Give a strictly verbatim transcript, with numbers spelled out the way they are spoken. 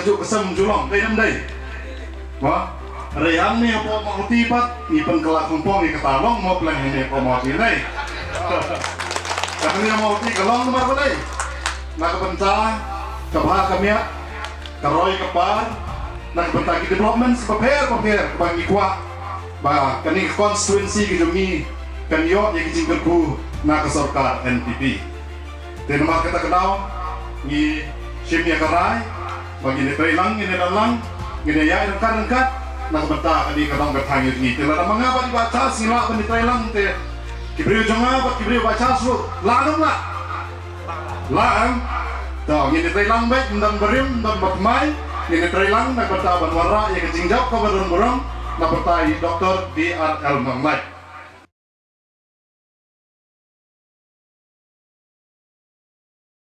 Ju ka sem ju long dei nam dei. Wa. Hynrei hangne hapoh Mawhati pat ngi pynkylla khongpong ïa kata long mo, plan hangne hapoh Mawhati dei. Ka hangne Mawhati ka long namar ba dei na ka bynta ka bha ka miat, ka roi ka par, na ka bynta ki developments bapher bapher ba ngi kwah ba kane ka constituency ka jong ngi kan ïoh ïa ki jingkyrkhu na ka sorkar N P P. Te namar kata ka daw ngi shim ïa ka rai ba ngin ïa trei lang, ngin ïa don lang, ngin ïa ïaid ryngkat ryngkat na ka bynta kane ka dong ka thaiñ jong ngi. Te lada ma nga bad i Bah Charles ngi lah ban ïa trei lang te ki briew jong nga bad ki briew Bah Charles ruh lah, ym lah? Lah, em? To ngin ïa trei lang beit, ym don barim, ym don bathymmai, ngin ïa trei lang na ka bynta ban wanrah ïa ka jingjop kaba don burom na ka bynta i Doctor D R L Nonglait.